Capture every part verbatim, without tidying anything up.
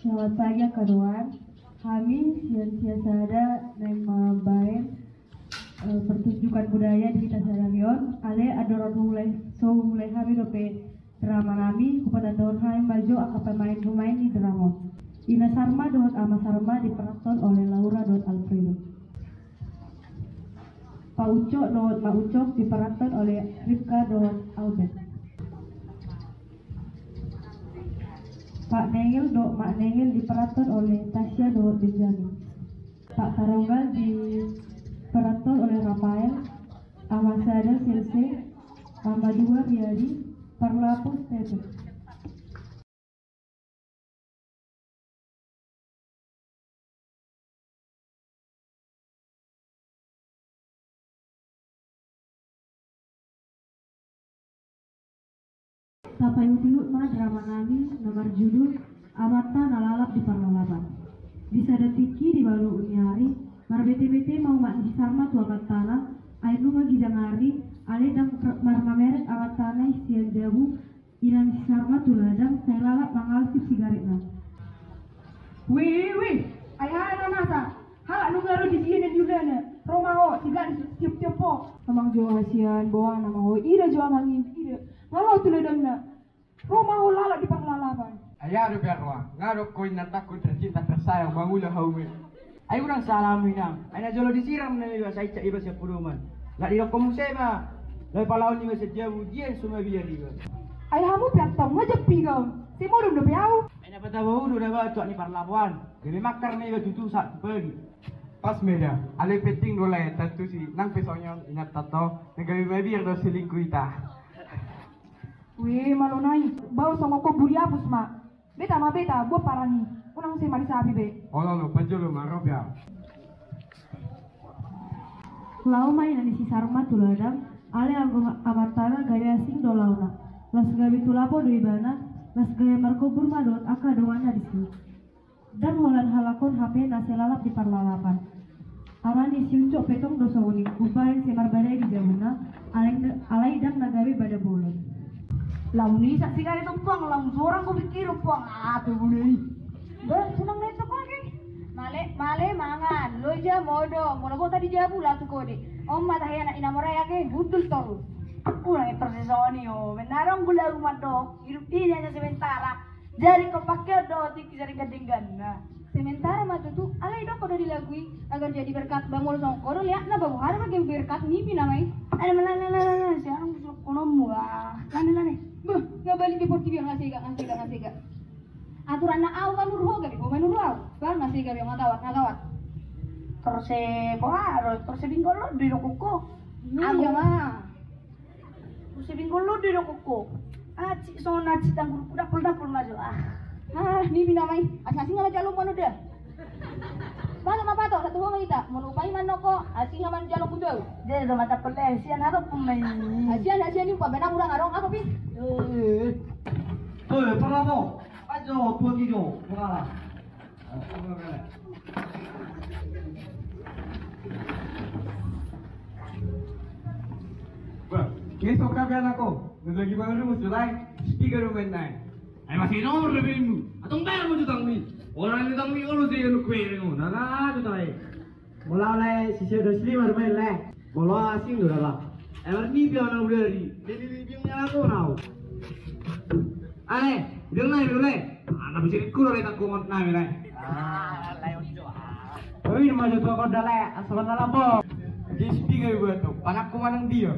Selamat pagi angka dongan. Hami sian Siasada naeng mambaen eh, pertunjukan budaya di hita sadari on. Ale andorang mulai, so mulai hami dope drama nami, hupatandahon hami ma jo angka pemain-pemain ni drama on. Ina Sarma dohot Ama Sarma diperathon oleh Laura dohot Alfredo. Pak Ucok dohot Mak Ucok diperathon oleh Ripka dohot Albert. Pak Nengel dohot Mak Nengel diperathon oleh Tasya dohot Benjamin. Pak Taronggal diperathon oleh Rafael, Ama Sada Selse, Ama Dua Riyadi, Parlapus Tete. Tapaihut-ihut ma drama nami na marjudul Amanta na Lalap di Parlalapan. Di sada tingki di balok ni ari, marbete-bete ma umak ni si Sarma tu amantana, ai nunga ginjang ari, alai ndang marmamereng amantana i sian jabu, ina ni si Sarma tu ladang sai lalap mangalsip sigaretna. Weh, weh, ai aha na masa? Halak nunga ro di sian diulana. Ro ma ho, sigaret tiop-tiop ho. Amang jo hasian, boha na ma ho? Ida jo amang i, ida. Nga ro tu ladangna. Ro ma ho lalap di Parlalapan. Ai aha do biar roha? Nga do ho inantangku tercinta tersayang, mangula hamu i. Ai unang sala hamu inang, ai na jolo disiram na iba sai cak iba sian podoman. Lak didokkon muse ma, laho palaon iba sian jabu, dia so mabiar iba. Ai hamu pe antong, nga jampi ho. Sai modom dope ahu. Ai na patabo udu na ba cuak ni parlapoan. Gabe mangkar ma iba tutu sahat tu pagi. Pas ma i da, alai penting do lae tantusi nang pe songon i on inantanta, na gabe mabiar do selingkuh ita. Weh, malo nai, baru songon kobur i apus ma. Beta ma beta, buat parani. Unang sai malisapi be. Olo, olo, panjolo ma, ro be ahu. Laho ma ina ni si Sarma tu ladang, alai anggo amantana gabe asing do laona. Las gabe tu lapo do ibana, las gabe markobur ma dohot angka donganna disi. Ndang holan halak on hape na sai lalap di Parlalapan. Ama ni si Ucok pe tong do songon i, umbahen sai marbadai di jabuna, alai, alai ndang na gabe bada bolon. Lamu ni saksi kali tu puang, lamu sorang ko pikir puang, ah, tu bune i. Bah, sunang na itu kau ke. Male, male mangan, loja modom, molo bota di jabu langsung kode. Om mata hea na ina morai ake, hundul torus. Unang i torus soni o, menarong gula rumah dok, hidup ini hanya sementara. Jadi ko pakeon do tingki sari gandengganna. Sementara ma tutu, alai didok do di lagu i, agar jadi berkat, ba molo songon ho do liatna, ba boha do gabe berkat nipi nama i. Ada mana, na, na, na, na, siapa yang suruh konomu, ah. Lane, lane. Beh, nga balik be portibi, nga sega, nga sega, nga sega. Aturanna ahu manuru ho, gabe ho manuru ahu. Ba nga sega be, nga gawat, nga gawat. Torse boha do, torse binggol lo do didok ho. Iya ma. Muse binggol lo do didok ho. Ah, cik, songon na cik tanggurku dapol-dapol ma jo. Ah. Ah, nipi nama i. Asing-asing ma jalo mano da. Patok ma patok, satu ho ma hita. Molo paima noko, asing ma jalo kudo. Jadi do mata pele, sian apa pun main. Asian, asian ni pa benang urang arong apa pi? Eh. Tuh, pernah tuh. Ajo, tua tiga, pengala. Bah, ngesok kami anakku. Lagi baru musuh lain. Tiga rumah naik. Ai masih nomor lebihmu. Atong bayar mau jutang ni. Orang jutang ni olo sih anu kue ni. Nah, nah, jutang ni. Molo ahu lae sisada slim armai lae. Molo ahu asing do daba. Emar ni biang na udari. Jadi biang na lagu nau. Ale, biang na biang le. Ana bisa dikuro le tak kuat na biang le. Ah, lae ojo. Tapi ma jo tu aku dale, asal na lambo. Jadi speaker buat tu. Panakku manang dia.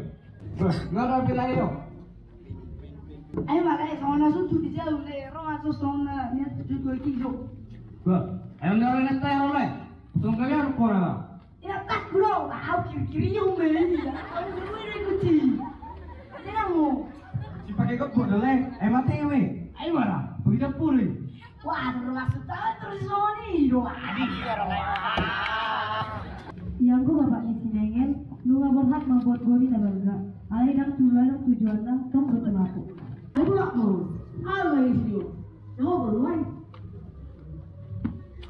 Beh, ngara bilang yo. Ayo makanya sama nasu tu di jauh le, roma tu sama niat tu tu kijo. Beh, ayo ngara nantai role. Songon kami harus kora. Ina tak kulo, au kiri-kiri yang beli. Au kiri-kiri kuci. Ina mo. Si pakai kebun le, ai mate we. Ai mana? Pergi dapur ni. Wah, termasuk tahu terus Sony do. Adik ya. Ianggo bapak ni si Nengel, nunga borhat mambuat goni na balga. Alai ndang tu ladang tujuanna, tong do tu lapo. Ai bulak mo. Halo, Isio. Nau baru ai.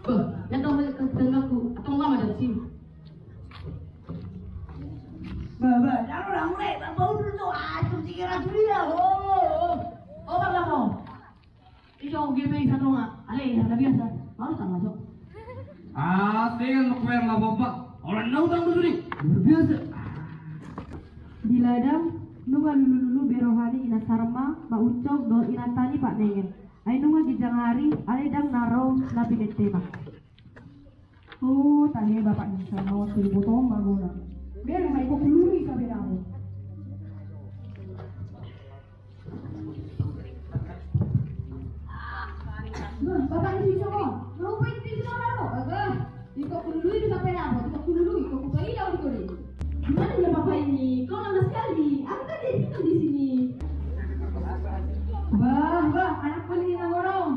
Beh, ya tong balik ke tengahku. Tong lama dari sini. Baba, lalu lamu le, baba udah tu, ah, tu tiga ratus dia. Oh, oh, oh, baba mo. Ijo, G P I satu nga, ale, harga Biasa, baru tak masuk. Ah, sing na kuer na bomba. Orang na utang tu sini. Luar biasa. Di ladang, nunga lulu-lulu be roha ni Ina Sarma, Mak Ucok, dohot inanta ni Pak Nengel. Ai nunga ginjang ari, alai ndang na ro na pinetema. Oh, tahe bapak ni Sarma, waktu di botong bagona. Be, rumah iko kuluri sabe namo. Bah, bapak ni Sarma, mau baik di sana ro? Agak. Iko kulului tu sampai lapor, iko kulului, iko kupaida iko deh. Gimana ya bapak ini? Kok lama sekali? Aku kan jadi hitam di sini. Bah, bah, anak paling na gorong.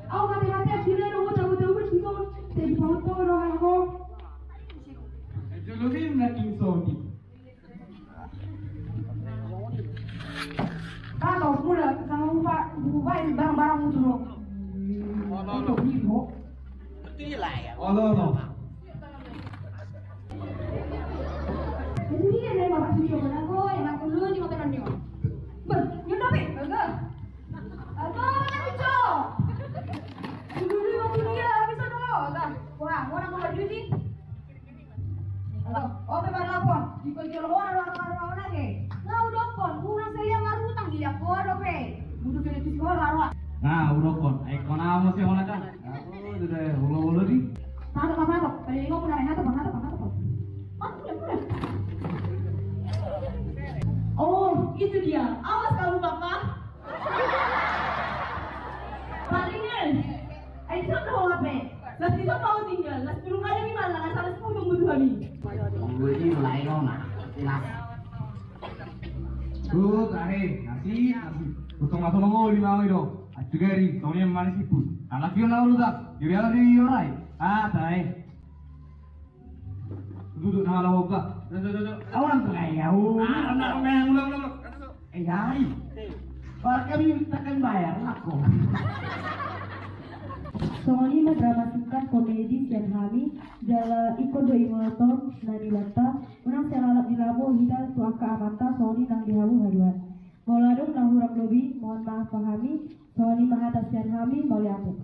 Au mate-mate akhirnya dong, udah, udah, udah, bingung. Jadi paut tuh dong, aku. Julukin na King Sony. Tato, mula sama upa, upa ini barang-barang mutu lo. Olo, olo. Itu ibu. Olo, olo. Jadi dia dari bapak cucu, mana gue, enak dulu di motor ni. Ber, nyunda pe, enggak. Apa, mana cucu? Dulu, dulu, waktu dia, bisa dong, enggak. Wah, mau nang mau duit ni. Halo, ope marlapor, iko jolo hona do arwah-arwah on ate. Nga udokkon, unang sadia marutang di dia, hona dope. Butuh kena cuci hona arwah. Nga udokkon, ai hona mo se hona kan. Aku sudah ulo-ulo di. Patok, patok, patok. Pada ingo pun ada patok, patok, patok. Patok, patok, patok. Oh, itu dia. Awas kamu, Papa. Palingan. Ai, di son do ho hape. Las di son do ho tinggal. Las pulung kali ni malang, asal las pulung butuh hami. Gue di mulai nona. Jelas. Tuh, tahe, nasi, nasi. Tutong masuk nongol di mau itu. Acugari, tong yang mana sih pun. Anak dia nau rusak. Jadi anak dia yorai. Ah, tahe. Duduk na laho, Pak. Duduk, duduk. Au nang tu, eh, au. Ah, nang, nang, ulang, ulang, ulang. Eh, jari. Para kami tekan bayar, lako. Songon i ma drama singkat komedi sian hami, jala ingkon do i molo tong na nilanta, unang sai lalap ni labo hita tu angka amanta songon i nang di hamu haduan. Molo adong na hurang lobi, mohon maaf ma hami, songon i ma hata sian hami, mauliate.